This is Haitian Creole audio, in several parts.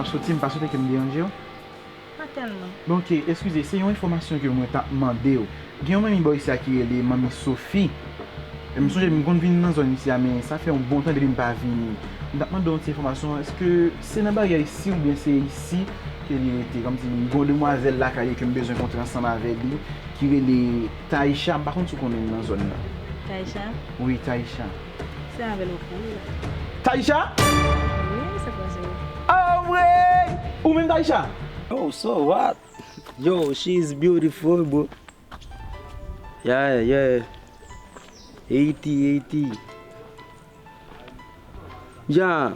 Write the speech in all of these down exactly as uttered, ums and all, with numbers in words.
M ap soti, m pa swete ke m deranje w. Pa tèlman. Bon, ok, eskize, se yon enfòmasyon ke mwen t ap mande w. Gen yon manmi bò isi a ki rele Manmi Sophie. E m sonje m konn vin nan zòn isi a, men sa fè yon bon tan depi m pa vini. M t ap mande w yon ti enfòmasyon, èske se nan baryè isi oubyen se isi ke li rete? Kòmsi m gen yon demwazèl lakay li ke m bezwen kontre ansanm avèk li, ki rele Taïcha. M pa konn si w konnen l nan zòn nan. Taïcha? Wi, Taïcha. Se avè l ou pale la. Taïcha? Wi, se pa se. Anmwey! Ou menm Taïcha? Oh, so what? Yo, she is beautiful, bro. Yeah, yeah. Haiti, Haiti. Yeah.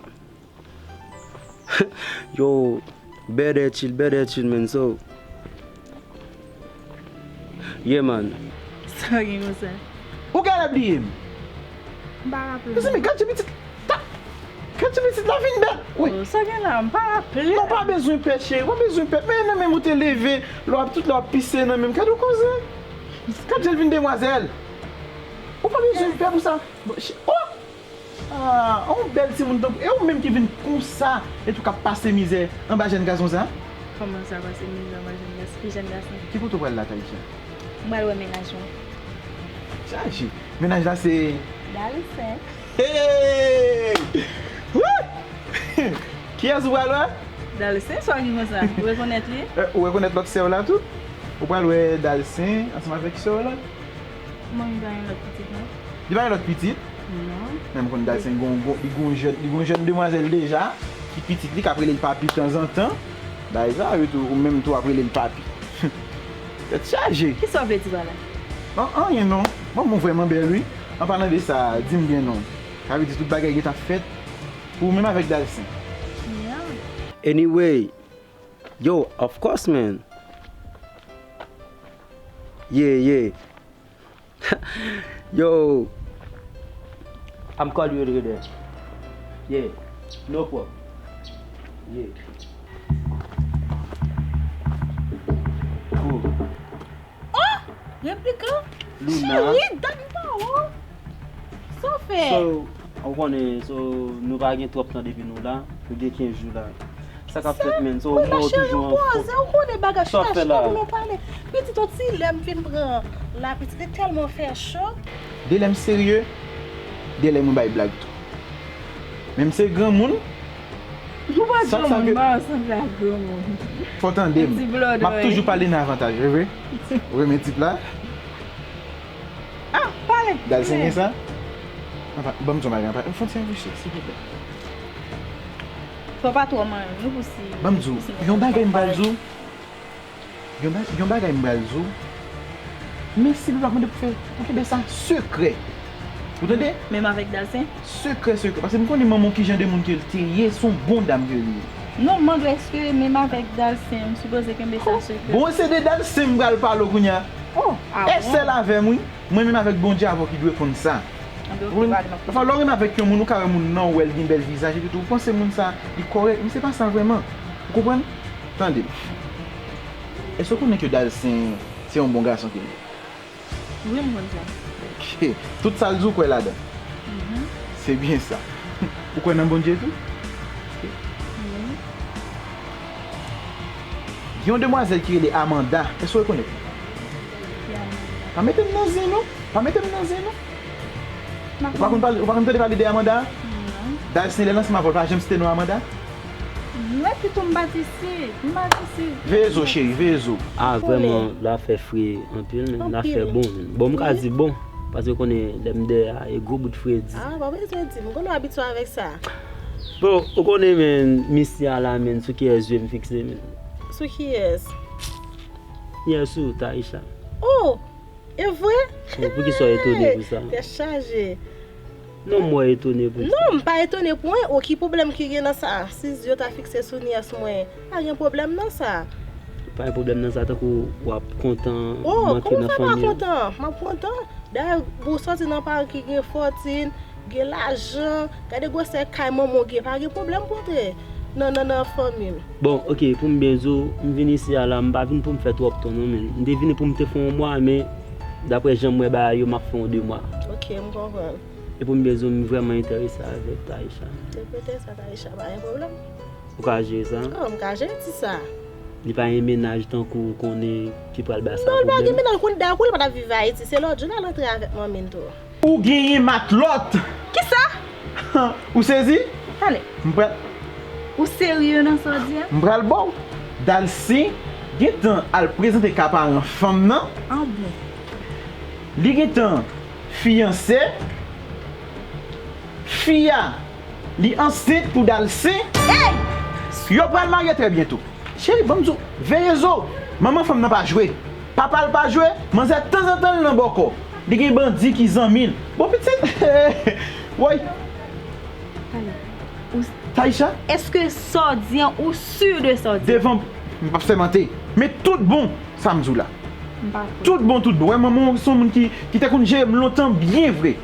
Yo, better chill, better chill, man. So, yeah, man. Sa gen konsa? Ou genlè bliye m. M pa raple m. Mezanmi, gad jan pitit ta, gad jan pitit la vin bèt. Wi. Oh, sa gen la, m pa raple m. Non, pa bezwen pè, cheri, pa bezwen pè. Men nan menm ou te leve, lè w ap tout lè w ap pise nan menm. Gad yon koze. Gad jan l vin demwazèl. Ou pa bezwen pè pou sa. Bon, cheri, oh! Ah, yon bèl timoun tankou, e ou menm ki vin konsa, etou k ap pase mizè anba jèn gason sa? Kòman sa, pase mizè anba jèn gason? Ki jèn gason? Ki kote w pral la, Taïcha? M pral wè mennaj mwen. Chaje. Mennaj la se? Dalsen. Hey! Wouy! Kiyès ou pral wè? Dalsen, sa ki konsa? Ou rekonèt li? Eh, ou rekonèt lòt sè w la tou? Ou pral wè Dalsen ansanm avèk sè w la? Mwen, li pa gen lòt pitit, non. Li pa gen lòt pitit? Non. Men m konn Dalsen gon, gon, li gon jèn, li gon jèn demwazèl deja, ki pitit li, k ap rele l papi tanzantan. Bagay sa yo tou, ou menm tou w ap rele l papi. Tèt chaje. Kisa w vle di pa la? Non, anyen non. Manman w vrèman bèl wi. An palan de sa, di m byen non. Sa vle di tout bagay gentan fèt pou ou menm avèk Dalsen. Yeah. Anyway, yo, of course, man. Yeah, yeah. Yo, I'm call you later. Yeah, no problem. Yeah. Cool. Oh! Replikan? Luna. Cheri, dat m pa wè w. Sa w fè? So, ou konnen, so, nou pa gen twòp tan depi nou la. Nou gen kenz jou la. Sa k ap fèt, menn? So, ou mwen toujou an fòm. Poze, ou konnen bagay chita chita pou nou pale. Pitit, yon ti lè m fin pran la, pitit, li tèlman fè cho. De lè m serye, de lè mwen bay blag tou. Men m se granmoun. Ou pa granmoun, m pa sanble ak granmoun. Fò w tande m. M ap toujou pale nan avantaj, vre, vre. Ou renmen tip la? Ah, pale. Dalsen gen sa? Anfen, ban m di w bagay, anfen, fè yon ti anviche, silvouplè. Fò pa twò manyen, non, pou si. Ban m di w, yon bagay m pral di w. Yon ba-, yon bagay m pral di w. Men silvouplè, m ap mande pou fè, pou kenbe sa sekrè. Ou tande? Menm avèk Dalsen? Sekrè, sekrè. Paske m konnen manman w kijan de moun ke l te ye, se yon bon dam ke l ye. Non, m mande w, èske menm avèk Dalsen, m sipoze kenbe sa sekrè? Bon, se de Dalsen m pral pale w kounye a. Oh, ah bon? E sèl avè m, wi. Mwen menm avèk Bondye avè w ki dwe konn sa. Anben, ok, pale, m ap koute. Anfen, lè w renmen avèk yon moun, ou ka wè moun nan, ou wè l gen bèl vizaj, epi tou, ou panse moun sa, li kòrèk, men se pa sa vrèman. Ou konprann? Tande. Èske w konnen ke Dalsen se yon bon gason ke l ye? Wi, m konn sa. Ok. Tout sa l di w kwè ladan? Mhm. Se byen sa. Ou kwè nan Bondye tou? Wi. Gen yon demwazèl ki rele Amanda. Èske w rekonèt li? Ki Amanda? Pa mete m nan zen, non. Pa mete m nan zen, non. Ou pa konn pale, ou pa konn tande pale de Amanda? Non. Dalsen lè l ansanm avè w, l pa janm site non Amanda? Mwen pito m pa t isi, m pa t isi. Veye zo, cheri, veye zo. Ah, vrèman, la fè fre anpil, men la fè bon, men. Bon, m ka di bon, paske konnen lè m dèyè a, e gwo bout fredi. Ah, pa bezwen di, m konn abitye avèk sa. Bon, ou konnen, men, misye a la, men, sou kiyès zye m fikse, men? Sou kiyès? Yè sou Taïcha. Oh! E vre? Bon, poukisa w etone pou sa? Tèt chaje. Non, mwen etone pou sa. Non, m pa etone pou anyen. O, ki pwoblèm ki gen nan sa? Si zye w ta fikse sou nyès mwen, pa gen pwoblèm nan sa. Pa gen pwoblèm nan sa, tankou w ap kontan m antre nan fanmi an. O, kòman sa pa kontan? M ap kontan. Dayè, ou sòti nan paran ki gen fòtin, gen lajan, gade gwosè kay manman w gen, pa gen pwoblèm pou antre nan, nan, nan fanmi m. Bon, ok, pou m byen di w, m vin isi a la, m pa vin pou m fè twòp tan non, men. M te vini pou m te fè yon mwa, men daprè jan m wè bagay yo, m ap fè yon de mwa. Ok, m konprann. E pou m byen di w, m vrèman enterese avèk Taïcha. Te prete sa, Taïcha, pa gen pwoblèm. Ou ka jere sa? Oh, m ka jere ti sa. Li pa gen mennaj tankou ou konnen ki pral bay sa pwoblèm? Non, li pa gen mennaj. Ou konn dayè pou li pa t ap viv Ayiti. Se lòt jou l al antre avèk manmi l tou. Ou genyen matlòt! Kisa? Ou sezi? Tande. M pral. Ou serye nan sa w di a? M pral ba w. Dalsin gentan al prezante ka paran fanm nan. An bon. Li gentan fiyanse. Fi a, li ansent pou Dalsin. Ey! Yo pral marye trè byento. Cheri, ban m di w, veye zo w. Manman fanm nan pa jwe. Papa l pa jwe, manzè tanzantan l nan bòkò. Li gen bandi ki zanmi l. Bon pitit. Woy. Taïcha? Èske sa w di an, ou si de sa w di? Devan m, m p ap sèmante. Men tout bon, sa m di w la. M pa kwè. Tout bon, tout bon. Wè, manman w se yon moun ki, ki te konn jere m lontan, byen vre.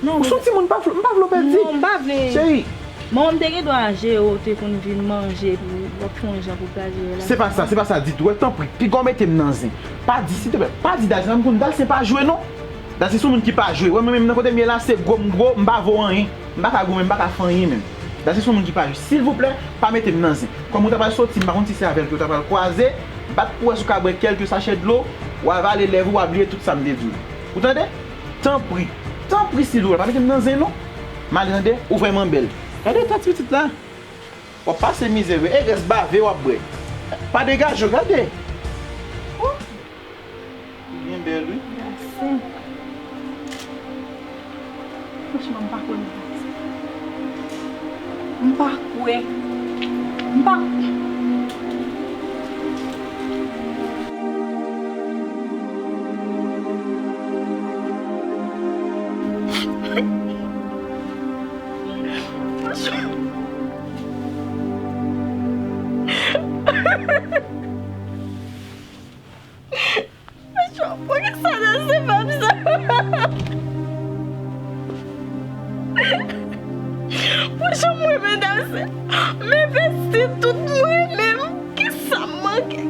Non, ou se yon timoun, m pa vle, m pa vle w pèdi. Non, m pa vle. Cheri. Manman m te gen dwa jere w, te konn vin manje, epi w ap fè yon jan pou w pral jere la. Se pa sa, se pa sa ditou. Wè, tanpri, piga w mete m nan zen. Pa di, silteplè, pa di Dalsin, m konn Dalsin pa jwe, non. Dalsin se yon moun ki pa jwe. Wè, mwen menm nan kote m ye la, se gwo m gwo, m pa vo anyen. M pa ka goumen, m pa ka fè anyen menm. Dalsin se yon moun ki pa jwe. Silvouplè, pa mete m nan zen. Kòm ou ta pral soti, m pa konn si se avè l ke w ta pral kwaze, bat pou wè si w ka bwè kèlke sachè dlo, w a vale lèv ou, w a bliye tout sa m te di w. Ou tande? Tanpri, tanpri silvouplè, pa mete m nan zen non. M ale tande, ou vrèman bèl. Gade tèt pitit la. W ap pase mizè vre, e rès bave w ap bwè. Pa degaje w, gade. Oh. Li byen bèl wi. Mèsi. Franchman, m pa kwè nan sa. M pa kwè. M pa. Poukisa Dalsin fè m sa? Pou jan m renmen Dalsin, m envesti tout mwen menm. Kisa m manke?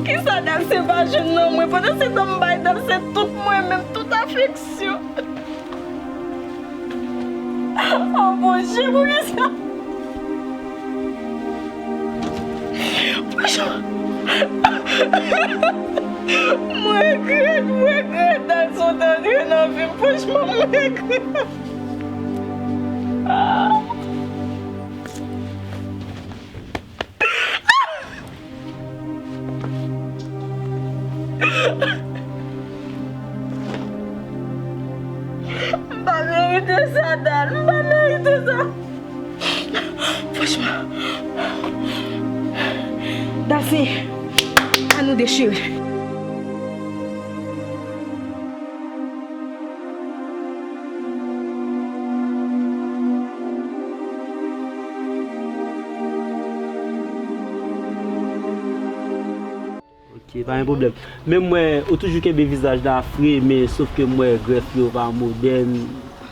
Kisa Dalsin pa jwenn nan mwen? Pandansetan m bay Dalsin tout mwen menm, tout afeksyon. Oh Bondye, poukisa? Mwen regrèt, mwen regrèt Dalsin antre nan vi m. Franchman, mwen regrèt. M pa merite sa, Dal. M pa merite sa. Franchman. Dalsin, ann nou dechire. Ok, pa gen pwoblèm. Men m wè ou toujou kenbe vizaj la fre, men sof ke m wè grèf yo pa modèn.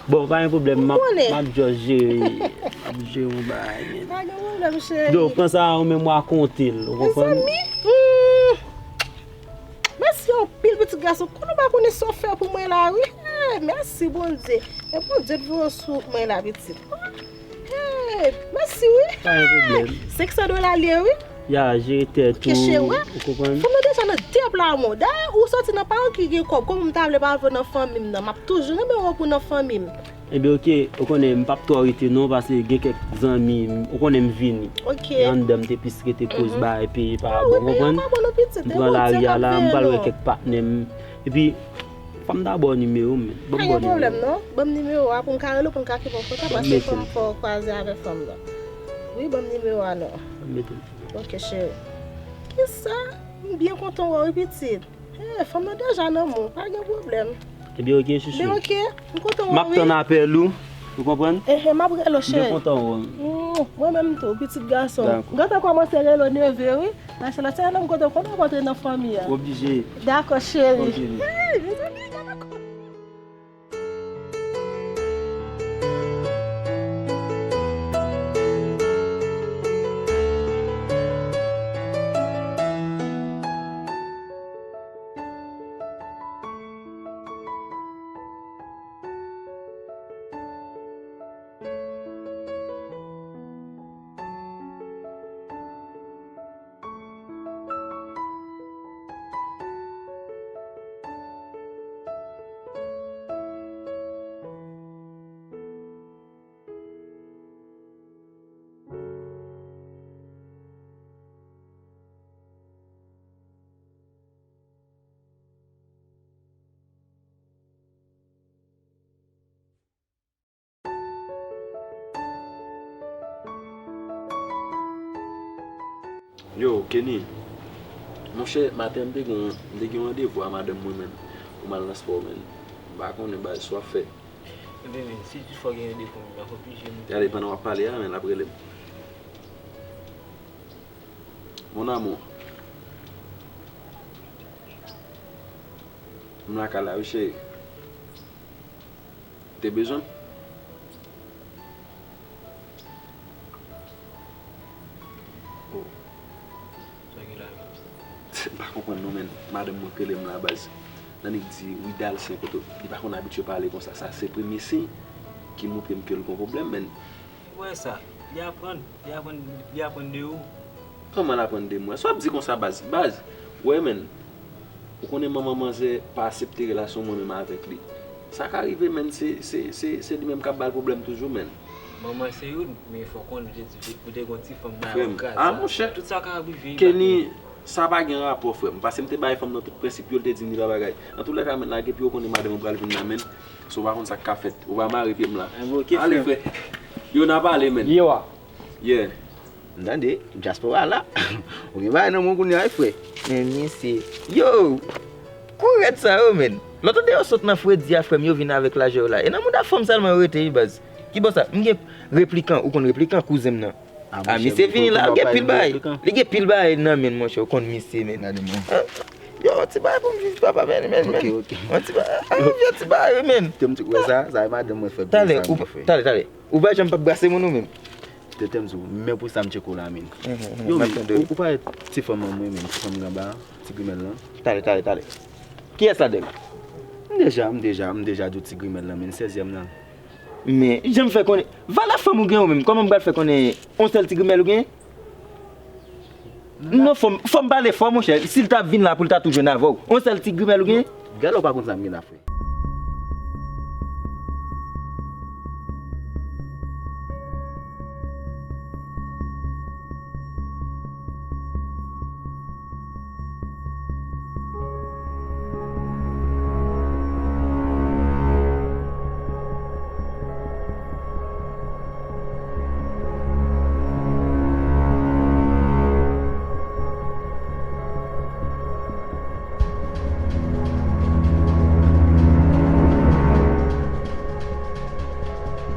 Bon, pa gen pwoblèm, m ap, m ap just jere, m ap jere yon bagay, men. Pa gen pwoblèm, cheri. Donk, pran sa, ou menm w a konte l, ou konprann? Mezanmi, hmm. Mèsi anpil, pitit gason. Konnen w pa konnen sa w fè pou mwen la, wi. Eh, mèsi, Bondye. E Bondye t voye w sou mwen la, pitit. Hey, mèsi wi. Pa gen pwoblèm. Senk san dola l ye wi. Ya, jere tèt ou, ou konprann? Fanm nan deja nan de pla mò. Dayè, ou soti nan paran ki gen kòb. Kòm m ta vle pa vle nan fanmi m nan, m ap toujou renmen w pou nan fanmi m. Ebyen, oke, ou konnen, m p ap twò rete non, paske gen kèk zanmi, ou konnen m vini. Oke. E anndan m te plis rete koz bagay peye pa bon, ou konprann? M pran lari a la, m pral wè kèk patnè m. Epi, fò m ta ba w nimewo m, men. Ban m ba w nimewo. Pa gen pwoblèm non. Ban m nimewo a pou m ka rele w pou m ka kenbe w kontak paske fò m fè w kwaze avèk fanm nan. Wi, ban m nimewo a non. Ban m mete l. Oke, cheri. Kisa? M byen kontan wè w wi, pitit. Eh, fanm nan deja nan men w, pa gen pwoblèm. Ebyen, oke, chouchou. Ebyen, oke, m kontan wè w wi. M ap tann apèl ou, ou konprann? Ehe, m ap rele w, cheri. M byen kontan wè w. Mm, mwen menm tou, pitit gason. Dakò. M gentan kòmanse rele w neve wi. Machallah, se lè m kontan w konn rankontre nan fanmi a. Ou oblije. Dakò, cheri. Oke. Hey, mezanmi, gade kò. Yo, Kenny, monchè, maten m te gen, m te gen yon randevou a madanm mwen, menn, pou m al nan spò, menn. M pa konnen, baz, sa w ap fè. Ebyen, menn, si toutfwa w gen randevou, menn, m ap oblije moute. Gade, pandan w ap pale a, menn, l ap rele m. Mon amour. M lakay la, wi, cheri. Te bezwen m? Oh. Sa gen la menm? M pa konprann non, menn. Madanm mwen k rele m la, baz. Nan nèg di, Widal, se kote li pa konn abitye pale konsa. Sa se premye siy ki montre m ke l gon pwoblèm, menn. Ou wè sa, li aprann, li aprann, li aprann de ou. Kòman l aprann de mwen? Sa w ap di konsa, baz? Baz, ou wè, menn, ou konnen manman manzè pa aksepte relasyon mwen menm avèk li. Sa ka rive, menn, se, se, se, se li menm k ap ba l pwoblèm toujou, menn. Manman se youn, men fò w konnen ou te di, ou te gon ti fanm nan yon kaz. Frè m. Ah, monchè. Tout sa ka rive. Kenny, sa pa gen rapò, frè m. Paske m te bay fanm nan tout prensip yo, l te di m li pa bagay. Antoulèka, menn, lage pye w, konnen madanm ou pral vin la, menn. Si w pa konn sa k ka fèt, ou va mare pye m la. Enben, oke, ale, frè m. Frè. Yo, n a pale, menn. Ye wa. Yeah. M tande, dyaspora la. Ou gen bagay nan men w kounye a, wi, frè. Men, mesye. Yo! Kou rèd sa yo, menn. Lòt ande yo sot nan fredi a, frè m, yo vin avèk lajè yo la. E nan mouda fanm sèlman yo rete, wi, baz. Ki bò sa? M gen Replikan, ou konn Replikan, kouzen m nan. Ah, misye vini la, gen pil bagay. Li gen pil bagay nan men l, monchè, ou konn misye, menn. Gade, menn. Ah, yo, ti bagay pou m viv, papa, menn, menn, menn. Ok, ok. Yon ti bagay, ah, yon ti bagay, menn. Tèm ti, wè sa, sa e madanm mwen fè pou sa, mwen fè. Talè, talè, talè. Ou pa janm p ap brase moun ou menm. Tèt m sou, men pou sa m tcheke w la, menn. Mhm, mhm, yo, m ap tande w. Ou, ou pa wè ti fanm an mwen, menn, ti fanm ganba, ti grimèl lan. Talè, talè, talè. Kiyès ladan l? M deja, m deja, m deja di w ti grimèl lan, menn, sèzyèm nan. Men, jan m fè konnen, valè fanm ou gen ou menm, kòman m pral fè konnen yon sèl ti grimèl ou gen? Non, fò m, fò m pale fò, monchè, si l ta vin la pou l ta tou jwenn avè w. Yon sèl ti grimèl ou gen? Gade w pa konn sa m gen la, frè.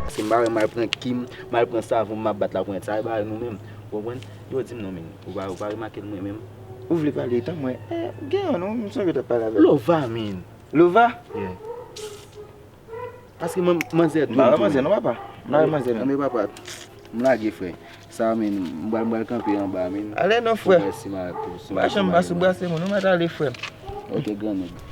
Paske m pa wè m al pran kim, m al pran savon, m ap bat laponyèt. Sa e bagay nou menm. Ou konprann? Yo di m non, men. Ou pa, ou pa remake l mwen menm. Ou vle pale, tann mwen. Eh, gen yon non, m sonje w t ap pale avè l. Lova, men. Lova? Yeah. Paske man-, manzè dou m tou. M pa wè manzè non, papa. M pa wè manzè non. Anben, papa, m lage, frè. Sa, men, m pral, m pral kanpe anba, men. Ale non, frè. Pou wè si m a, pou, si m a, pa janm, si m a pa sou brase moun, ou mèt ale, frè. Ok, grannèg.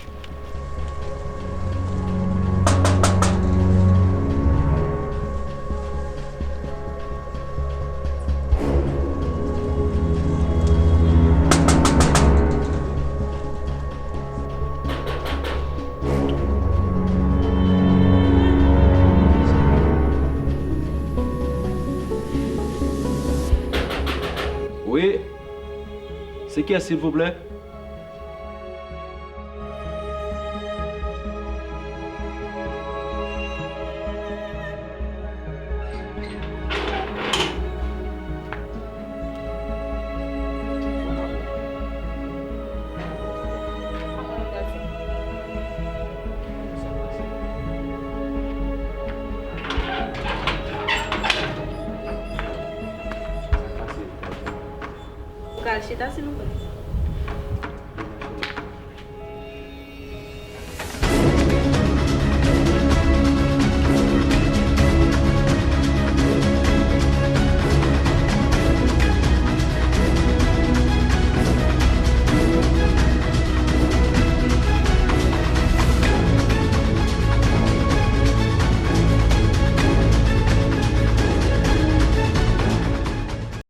Wi, se kiyès, silvouplè? Ou ka al chita, silvouplè?